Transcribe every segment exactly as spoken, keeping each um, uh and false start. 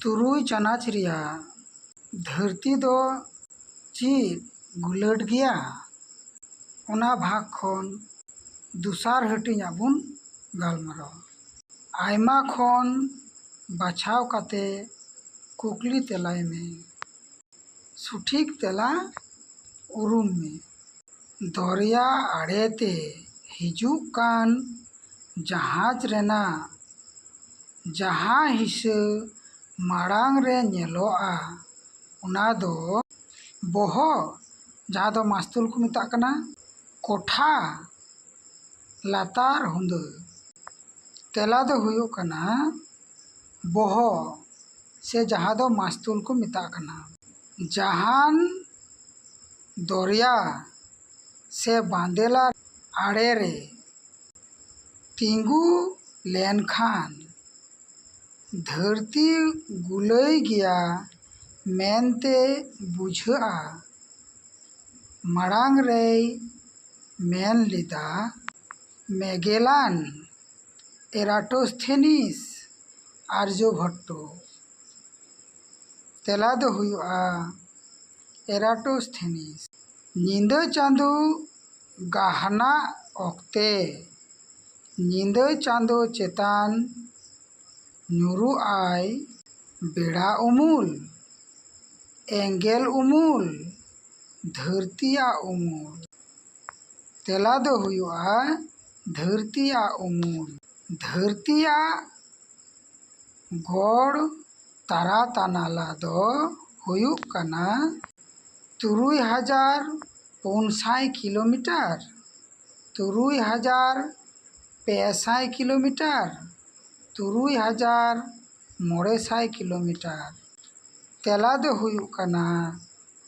ᱛᱩᱨᱩᱭ ᱪᱟᱱᱟᱪ ᱨᱮᱭᱟᱜ ᱫᱷᱟᱹᱨᱛᱤ ᱫᱚ ᱪᱮᱫ ᱜᱩᱞᱟᱹᱴ ᱜᱮᱭᱟ? ᱚᱱᱟ ᱵᱷᱟᱜᱽ ᱠᱷᱚᱱ ᱫᱚᱥᱟᱨ ᱦᱟᱹᱴᱤᱧᱟᱜ ᱵᱚᱱ ᱜᱟᱞᱢᱟᱨᱟᱣᱟ᱾ ᱟᱭᱢᱟ ᱠᱷᱚᱱ ᱵᱟᱪᱷᱟᱣ ᱠᱟᱛᱮ ᱠᱩᱠᱞᱤ ᱛᱮᱞᱟᱭ ᱢᱮ᱾ ᱥᱚᱴᱷᱤᱠ ᱛᱮᱞᱟ ᱩᱨᱩᱢ ᱢᱮ᱾ ᱫᱚᱨᱭᱟ ᱟᱲᱮᱛᱮ ᱦᱤᱡᱩᱜ ᱠᱟᱱ ᱡᱟᱦᱟᱡᱽ ᱨᱮᱱᱟᱜ ᱡᱟᱦᱟᱸ ᱦᱤᱸᱥᱟᱹ ᱢᱟᱲᱟᱝ ᱨᱮ ᱧᱮᱞᱚᱜᱼᱟ, ᱚᱱᱟ ᱫᱚ ᱵᱚᱦᱚᱜ, ᱡᱟᱦᱟᱸ ᱫᱚ ᱢᱟᱥᱛᱩᱞ ᱠᱚ ᱢᱮᱛᱟᱜ ᱠᱟᱱᱟ, ᱠᱚᱴᱷᱟ, ᱞᱟᱛᱟᱨ ᱦᱩᱸᱫᱟᱹ᱾ ᱛᱮᱞᱟ ᱫᱚ ᱦᱩᱭᱩᱜ ᱠᱟᱱᱟ ᱵᱚᱦᱚᱜ, ᱥᱮ ᱡᱟᱦᱟᱸ ᱫᱚ ᱢᱟᱥᱛᱩᱞ ᱠᱚ ᱢᱮᱛᱟᱜ ᱠᱟᱱᱟ᱾ ᱡᱟᱦᱟᱱ ᱫᱚᱨᱭᱟ ᱥᱮ ᱵᱟᱸᱫᱮᱞᱟ ᱟᱲᱮ ᱨᱮ ᱛᱤᱸᱜᱩ ᱞᱮᱱᱠᱷᱟᱱ ᱫᱷᱟᱹᱨᱛᱤ ᱜᱩᱞᱟᱹᱭ ᱜᱮᱭᱟ ᱢᱮᱱᱛᱮ ᱵᱩᱡᱷᱟᱹᱜᱼᱟ, ᱢᱟᱲᱟᱝ ᱨᱮᱭ ᱢᱮᱱ ᱞᱮᱫᱟ ᱢᱮᱜᱮᱞᱟᱱ ᱮᱨᱟᱴᱳᱥᱛᱷᱮᱱᱤᱥ ᱟᱨᱡᱚᱵᱷᱚᱴᱴᱚ᱾ ᱛᱮᱞᱟ ᱫᱚ ᱦᱩᱭᱩᱜᱼᱟ ᱮᱨᱟᱴᱳᱥᱛᱷᱮᱱᱤᱥ᱾ ᱧᱤᱫᱟᱹ ᱪᱟᱸᱫᱚ ᱜᱟᱦᱱᱟᱜ ᱚᱠᱛᱮ ᱧᱤᱫᱟᱹ ᱪᱟᱸᱫᱚ ᱪᱮᱛᱟᱱ ᱧᱩᱨᱩᱜ ᱟᱭ ᱵᱮᱲᱟ ᱩᱢᱩᱞ, ᱮᱸᱜᱮᱞ ᱩᱢᱩᱞ, ᱫᱷᱟᱹᱨᱛᱤᱭᱟᱜ ᱩᱢᱩᱞ᱾ ᱛᱮᱞᱟ ᱫᱚ ᱦᱩᱭᱩᱜᱼᱟ ᱫᱷᱟᱹᱨᱛᱤᱭᱟᱜ ᱩᱢᱩᱞ᱾ ᱫᱷᱟᱹᱨᱛᱤᱭᱟᱜ ᱜᱚᱲ ᱛᱟᱨᱟ ᱛᱟᱱᱟᱞᱟ ᱫᱚ ᱦᱩᱭᱩᱜ ᱠᱟᱱᱟ ᱛᱩᱨᱩᱭ ᱦᱟᱡᱟᱨ ᱯᱩᱱ ᱥᱟᱭ ᱠᱤᱞᱳᱢᱤᱴᱟᱨ, ᱛᱩᱨᱩᱭ ᱦᱟᱡᱟᱨ ᱯᱮ ᱥᱟᱭ ᱠᱤᱞᱳᱢᱤᱴᱟᱨ, ᱛᱩᱨᱩᱭ ᱦᱟᱡᱟᱨ ᱢᱚᱬᱮ ᱥᱟᱭ ᱠᱤᱞᱳᱢᱤᱴᱟᱨ᱾ ᱛᱮᱞᱟ ᱫᱚ ᱦᱩᱭᱩᱜ ᱠᱟᱱᱟ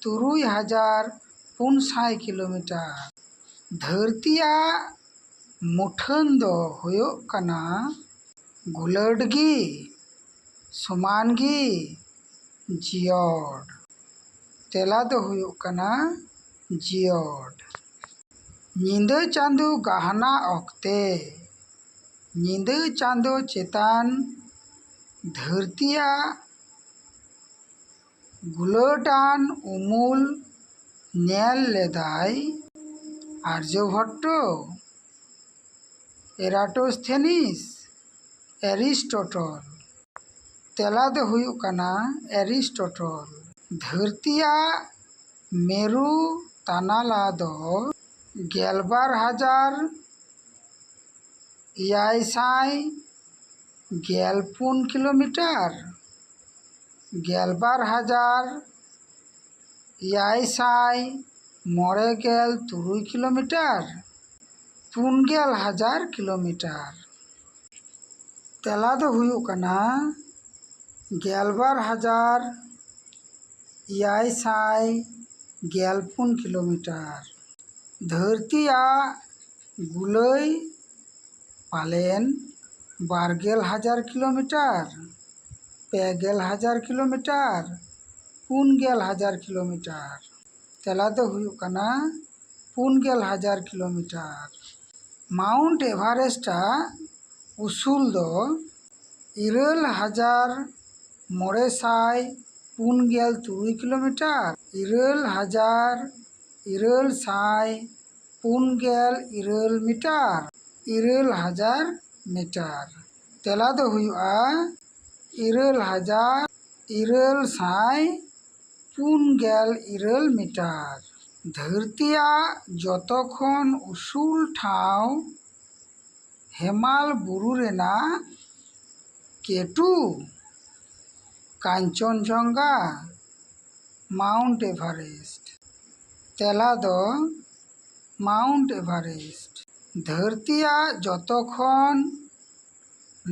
ᱛᱩᱨᱩᱭ ᱦᱟᱡᱟᱨ ᱯᱩᱱ ᱥᱟᱭ ᱠᱤᱞᱳᱢᱤᱴᱟᱨ᱾ ᱫᱷᱟᱹᱨᱛᱤᱭᱟᱜ ᱢᱩᱴᱷᱟᱹᱱ ᱫᱚ ᱦᱩᱭᱩᱜ ᱠᱟᱱᱟ ᱜᱩᱞᱟᱹᱴ ᱜᱮ, ᱥᱚᱢᱟᱱ ᱜᱮ, ᱡᱤᱭᱚᱲ᱾ ᱛᱮᱞᱟ ᱫᱚ ᱦᱩᱭᱩᱜ ᱠᱟᱱᱟ ᱡᱤᱭᱚᱰ᱾ ᱧᱤᱫᱟᱹ ᱪᱟᱸᱫᱚ ᱜᱟᱦᱱᱟ ᱚᱠᱛᱮ ᱧᱤᱫᱟᱹ ᱪᱟᱸᱫᱚ ᱪᱮᱛᱟᱱ ᱫᱷᱟᱹᱨᱛᱤᱭᱟᱜ ᱜᱩᱞᱟᱹᱴᱟᱱ ᱩᱢᱩᱞ ᱧᱮᱞ ᱞᱮᱫᱟᱭ ᱟᱨᱡᱚᱵᱷᱚᱴᱴᱚ, ᱮᱨᱟᱴᱳᱥᱛᱷᱮᱱᱤᱥ, ᱮᱨᱤᱥᱴᱚᱴᱚᱞ᱾ ᱛᱮᱞᱟ ᱫᱚ ᱦᱩᱭᱩᱜ ᱠᱟᱱᱟ ᱮᱨᱤᱥᱴᱚᱴᱚᱞ᱾ ᱫᱷᱟᱹᱨᱛᱤᱭᱟᱜ ᱢᱮᱨᱩ ᱛᱟᱱᱟᱞᱟ ᱫᱚ ᱜᱮᱞᱵᱟᱨ ᱦᱟᱡᱟᱨ ᱮᱭᱟᱭ ᱥᱟᱭ ᱜᱮᱞ ᱯᱩᱱ ᱠᱤᱞᱳᱢᱤᱴᱟᱨ, ᱜᱮᱞᱵᱟᱨ ᱦᱟᱡᱟᱨ ᱮᱭᱟᱭ ᱥᱟᱭ ᱢᱚᱬᱮ ᱜᱮᱞ ᱛᱩᱨᱩᱭ ᱠᱤᱞᱳᱢᱤᱴᱟᱨ, ᱯᱩᱱ ᱜᱮᱞ ᱦᱟᱡᱟᱨ ᱠᱤᱞᱳᱢᱤᱴᱟᱨ᱾ ᱛᱮᱞᱟ ᱫᱚ ᱦᱩᱭᱩᱜ ᱠᱟᱱᱟ ᱜᱮᱞᱵᱟᱨ ᱦᱟᱡᱟᱨ ᱮᱭᱟᱭ ᱥᱟᱭ ᱜᱮᱞ ᱯᱩᱱ ᱠᱤᱞᱳᱢᱤᱴᱟᱨ᱾ ᱫᱷᱟᱹᱨᱛᱤᱭᱟᱜ ᱜᱩᱞᱟᱹᱭ ᱯᱟᱞᱮᱱ ᱵᱟᱨ ᱜᱮᱞ ᱦᱟᱡᱟᱨ ᱠᱤᱞᱳᱢᱤᱴᱟᱨ, ᱯᱮ ᱜᱮᱞ ᱦᱟᱡᱟᱨ ᱠᱤᱞᱳᱢᱤᱴᱟᱨ, ᱯᱩᱱ ᱜᱮᱞ ᱦᱟᱡᱟᱨ ᱠᱤᱞᱳᱢᱤᱴᱟᱨ᱾ ᱛᱮᱞᱟ ᱫᱚ ᱦᱩᱭᱩᱜ ᱠᱟᱱᱟ ᱯᱩᱱ ᱜᱮᱞ ᱦᱟᱡᱟᱨ ᱠᱤᱞᱳᱢᱤᱴᱟᱨ᱾ ᱢᱟᱣᱩᱱᱴ ᱮᱵᱷᱟᱨᱮᱥᱴ ᱟᱜ ᱩᱥᱩᱞ ᱫᱚ ᱤᱨᱟᱹᱞ ᱦᱟᱡᱟᱨ ᱢᱚᱬᱮ ᱥᱟᱭ ᱯᱩᱱ ᱜᱮᱞ ᱛᱩᱨᱩᱭ ᱠᱤᱞᱳᱢᱤᱴᱟᱨ, ᱤᱨᱟᱹᱞ ᱦᱟᱡᱟᱨ ᱤᱨᱟᱹᱞ ᱥᱟᱭ ᱯᱩᱱ ᱜᱮᱞ ᱤᱨᱟᱹᱞ ᱢᱤᱴᱟᱨ, ᱤᱨᱟᱹᱞ ᱦᱟᱡᱟᱨ ᱢᱤᱴᱟᱨ᱾ ᱛᱮᱞᱟ ᱫᱚ ᱦᱩᱭᱩᱜᱼᱟ ᱤᱨᱟᱹᱞ ᱦᱟᱡᱟᱨ ᱤᱨᱟᱹᱞ ᱥᱟᱭ ᱯᱩᱱ ᱜᱮᱞ ᱤᱨᱟᱹᱞ ᱢᱤᱴᱟᱨ᱾ ᱫᱷᱟᱹᱨᱛᱤᱭᱟᱜ ᱡᱚᱛᱚ ᱠᱷᱚᱱ ᱩᱥᱩᱞ ᱴᱷᱟᱶ ᱦᱮᱢᱟᱞ ᱵᱩᱨᱩ ᱨᱮᱱᱟᱜ ᱠᱮᱴᱩ, ᱠᱟᱧᱪᱚᱱᱡᱚᱝᱜᱟ, ᱢᱟᱣᱩᱱᱴ ᱮᱵᱷᱟᱨᱮᱥᱴ᱾ ᱛᱮᱞᱟ ᱫᱚ ᱢᱟᱣᱩᱱᱴ ᱮᱵᱷᱟᱨᱮᱥᱴ᱾ ᱫᱷᱟᱹᱨᱛᱤᱭᱟᱜ ᱡᱚᱛᱚ ᱠᱷᱚᱱ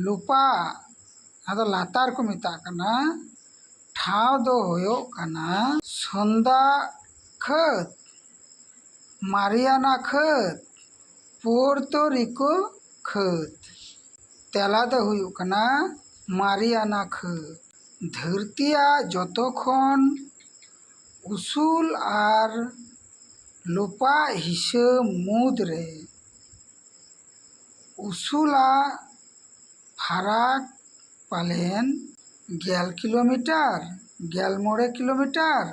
ᱞᱩᱯᱟ, ᱟᱫᱚ ᱞᱟᱛᱟᱨ ᱠᱚ ᱢᱮᱛᱟᱜ ᱠᱟᱱᱟ, ᱴᱷᱟᱶ ᱫᱚ ᱦᱩᱭᱩᱜ ᱠᱟᱱᱟ ᱥᱚᱱᱫᱟ ᱠᱷᱟᱹᱫᱽ, ᱢᱟᱨᱤᱭᱟᱱᱟ ᱠᱷᱟᱹᱫᱽ, ᱯᱳᱨᱛᱚ ᱨᱤᱠᱳ ᱠᱷᱟᱹᱫᱽ᱾ ᱛᱮᱞᱟ ᱫᱚ ᱦᱩᱭᱩᱜ ᱠᱟᱱᱟ ᱢᱟᱨᱤᱭᱟᱱᱟ ᱠᱷᱟᱹᱫᱽ᱾ ᱫᱷᱟᱹᱨᱛᱤᱭᱟᱜ ᱡᱚᱛᱚ ᱠᱷᱚᱱ ᱩᱥᱩᱞ ᱟᱨ ᱞᱚᱯᱟᱜ ᱦᱤᱥᱟᱹᱵ ᱢᱩᱫᱽᱨᱮ ᱩᱥᱩᱞᱟᱜ ᱯᱷᱟᱨᱟᱠ ᱯᱟᱞᱮᱱ ᱜᱮᱞ ᱠᱤᱞᱳᱢᱤᱴᱟᱨ, ᱜᱮᱞ ᱢᱚᱬᱮ ᱠᱤᱞᱳᱢᱤᱴᱟᱨ,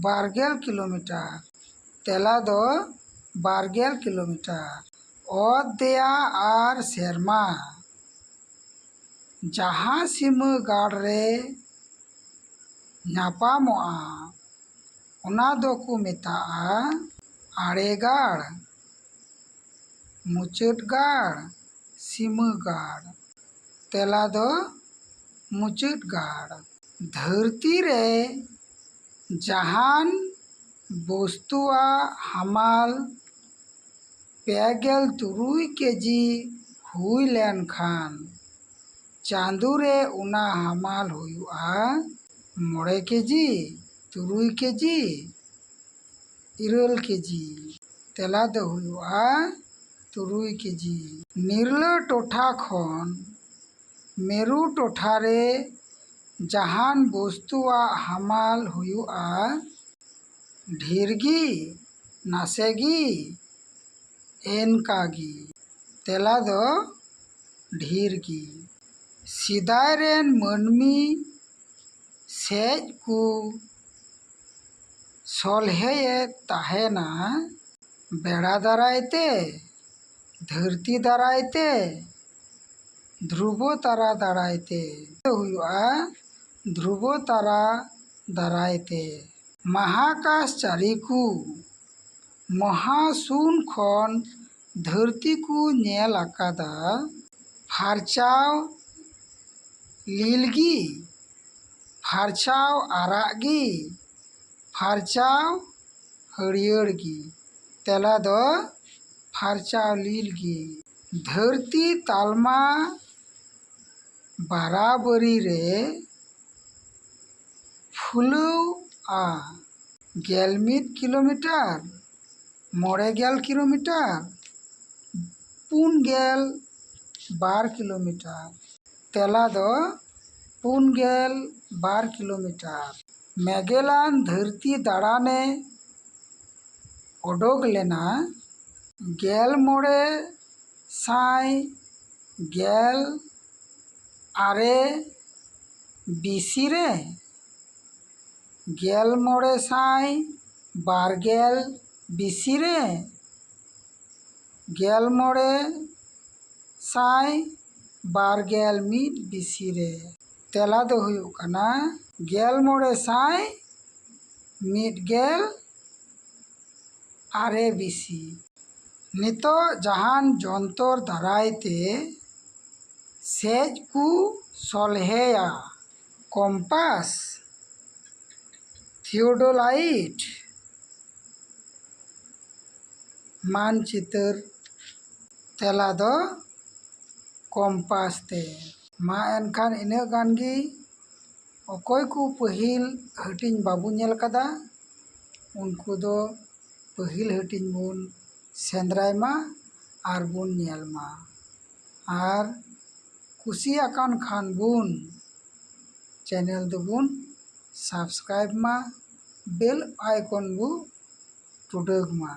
ᱵᱟᱨ ᱜᱮᱞ ᱠᱤᱞᱳᱢᱤᱴᱟᱨ᱾ ᱛᱮᱞᱟ ᱫᱚ ᱵᱟᱨ ᱜᱮᱞ ᱠᱤᱞᱳᱢᱤᱴᱟᱨ᱾ ᱚᱛ ᱫᱮᱭᱟ ᱟᱨ ᱥᱮᱨᱢᱟ ᱡᱟᱦᱟᱸ ᱥᱤᱢᱟᱹ ᱜᱟᱲ ᱨᱮ ᱧᱟᱯᱟᱢᱚᱜᱼᱟ, ᱚᱱᱟ ᱫᱚᱠᱚ ᱢᱮᱛᱟᱜᱼᱟ ᱟᱲᱮ ᱜᱟᱲ, ᱢᱩᱪᱟᱹᱫ ᱜᱟᱲ, ᱥᱤᱢᱟᱹ ᱜᱟᱲ᱾ ᱛᱮᱞᱟ ᱫᱚ ᱢᱩᱪᱟᱹᱫ ᱜᱟᱲ᱾ ᱫᱷᱟᱹᱨᱛᱤ ᱨᱮ ᱡᱟᱦᱟᱱ ᱵᱚᱥᱛᱩᱣᱟᱜ ᱦᱟᱢᱟᱞ ᱯᱮ ᱜᱮᱞ ᱛᱩᱨᱩᱭ ᱠᱮᱡᱤ ᱦᱩᱭ ᱞᱮᱱᱠᱷᱟᱱ, ᱪᱟᱸᱫᱳ ᱨᱮ ᱚᱱᱟ ᱦᱟᱢᱟᱞ ᱦᱩᱭᱩᱜᱼᱟ ᱢᱚᱬᱮ ᱠᱮᱡᱤ, ᱛᱩᱨᱩᱭ ᱠᱮᱡᱤ, ᱤᱨᱟᱹᱞ ᱠᱮᱡᱤ᱾ ᱛᱮᱞᱟ ᱫᱚ ᱦᱩᱭᱩᱜᱼᱟ ᱛᱩᱨᱩᱭ ᱠᱮᱡᱤ᱾ ᱱᱤᱨᱞᱟᱹ ᱴᱚᱴᱷᱟ ᱠᱷᱚᱱ ᱢᱮᱨᱩ ᱴᱚᱴᱷᱟ ᱨᱮ ᱡᱟᱦᱟᱱ ᱵᱚᱥᱛᱩᱣᱟᱜ ᱦᱟᱢᱟᱞ ᱦᱩᱭᱩᱜᱼᱟ ᱰᱷᱮᱨ ᱜᱮ, ᱱᱟᱥᱮ ᱜᱮ, ᱮᱱᱠᱟ ᱜᱮ᱾ ᱛᱮᱞᱟ ᱫᱚ ᱰᱷᱮᱨ ᱜᱮ᱾ ᱥᱮᱫᱟᱭ ᱨᱮᱱ ᱢᱟᱹᱱᱢᱤ ᱥᱮᱡ ᱠᱚ ᱥᱚᱞᱦᱮᱭᱮᱫ ᱛᱟᱦᱮᱱᱟ ᱵᱮᱲᱟ ᱫᱟᱨᱟᱭ ᱛᱮ, ᱫᱷᱟᱹᱨᱛᱤ ᱫᱟᱨᱟᱭ ᱛᱮ, ᱫᱷᱨᱩᱵᱚ ᱛᱟᱨᱟ ᱫᱟᱨᱟᱭ ᱛᱮ᱾ ᱦᱩᱭᱩᱜᱼᱟ ᱫᱷᱨᱩᱵᱚ ᱛᱟᱨᱟ ᱫᱟᱨᱟᱭ ᱛᱮ᱾ ᱢᱟᱦᱟᱠᱟᱥ ᱪᱟᱹᱨᱤ ᱠᱚ ᱢᱚᱦᱟᱥᱩᱱ ᱠᱷᱚᱱ ᱫᱷᱟᱹᱨᱛᱤ ᱠᱚ ᱧᱮᱞ ᱟᱠᱟᱫᱟ ᱯᱷᱟᱨᱪᱟᱣ ᱞᱤᱞ ᱜᱮ, ᱯᱷᱟᱨᱪᱟᱣ ᱟᱨᱟᱜ ᱜᱮ, ᱯᱷᱟᱨᱪᱟᱣ ᱦᱟᱹᱨᱭᱟᱹᱲ ᱜᱮ᱾ ᱛᱮᱞᱟ ᱫᱚ ᱯᱷᱟᱨᱪᱟᱣ ᱞᱤᱞ ᱜᱮ᱾ ᱫᱷᱟᱹᱨᱛᱤ ᱛᱟᱞᱢᱟ ᱵᱟᱨᱟᱵᱟᱹᱨᱤ ᱨᱮ ᱯᱷᱩᱞᱟᱹᱣᱟ ᱜᱮᱞ ᱢᱤᱫ ᱠᱤᱞᱳᱢᱤᱴᱟᱨ, ᱢᱚᱬᱮ ᱜᱮᱞ ᱠᱤᱞᱳᱢᱤᱴᱟᱨ, ᱯᱩᱱ ᱜᱮᱞ ᱵᱟᱨ ᱠᱤᱞᱳᱢᱤᱴᱟᱨ᱾ ᱛᱮᱞᱟ ᱫᱚ ᱯᱩᱱ ᱜᱮᱞ ᱵᱟᱨ ᱠᱤᱞᱳᱢᱤᱴᱟᱨ᱾ ᱢᱮᱜᱮᱞᱟᱱ ᱫᱷᱟᱹᱨᱛᱤ ᱫᱟᱬᱟᱱᱮ ᱚᱰᱚᱠ ᱞᱮᱱᱟ ᱜᱮᱞ ᱢᱚᱬᱮ ᱥᱟᱭ ᱜᱮᱞ ᱟᱨᱮ ᱵᱤᱥᱤ ᱨᱮ, ᱜᱮᱞ ᱢᱚᱬᱮ ᱥᱟᱭ ᱵᱟᱨ ᱜᱮᱞ ᱵᱤᱥᱤ ᱨᱮ, ᱜᱮᱞ ᱢᱚᱬᱮ ᱥᱟᱭ ᱵᱟᱨ ᱜᱮᱞ ᱢᱤᱫ ᱵᱤᱥᱤ ᱨᱮ᱾ ᱛᱮᱞᱟ ᱫᱚ ᱦᱩᱭᱩᱜ ᱠᱟᱱᱟ ᱜᱮᱞ ᱢᱚᱬᱮ ᱥᱟᱭ ᱢᱤᱫ ᱜᱮᱞ ᱟᱨᱮ ᱵᱤᱥᱤ᱾ ᱱᱤᱛᱚᱜ ᱡᱟᱦᱟᱱ ᱡᱚᱱᱛᱚᱨ ᱫᱟᱨᱟᱭ ᱛᱮ ᱥᱮᱡ ᱠᱚ ᱥᱚᱞᱦᱮᱭᱟ, ᱠᱚᱢᱯᱟᱥ, ᱛᱷᱤᱭᱳᱰᱳᱞᱟᱭᱤᱴ, ᱢᱟᱱᱪᱤᱛᱟᱹᱨ᱾ ᱛᱮᱞᱟ ᱫᱚ ᱠᱚᱢᱯᱟᱥ ᱛᱮ᱾ ᱢᱟ ᱮᱱᱠᱷᱟᱱ ᱤᱱᱟᱹᱜ ᱜᱟᱱ ᱜᱮ᱾ ᱚᱠᱚᱭ ᱠᱚ ᱯᱟᱹᱦᱤᱞ ᱦᱟᱹᱴᱤᱧ ᱵᱟᱵᱚ ᱧᱮᱞ ᱠᱟᱫᱟ, ᱩᱱᱠᱩ ᱫᱚ ᱯᱟᱹᱦᱤᱞ ᱦᱟᱹᱴᱤᱧ ᱵᱚᱱ ᱥᱮᱸᱫᱽᱨᱟᱭ ᱢᱟ ᱟᱨ ᱵᱚᱱ ᱧᱮᱞ ᱢᱟ᱾ ᱟᱨ ᱠᱩᱥᱤᱭᱟᱠᱟᱱ ᱠᱷᱟᱱ ᱵᱚᱱ ᱪᱮᱱᱮᱞ ᱫᱚᱵᱚᱱ ᱥᱟᱵᱥᱠᱨᱟᱭᱤᱵ ᱢᱟ, ᱵᱮᱞ ᱟᱭᱠᱚᱱ ᱵᱚ ᱴᱩᱰᱟᱹᱜᱽ ᱢᱟ᱾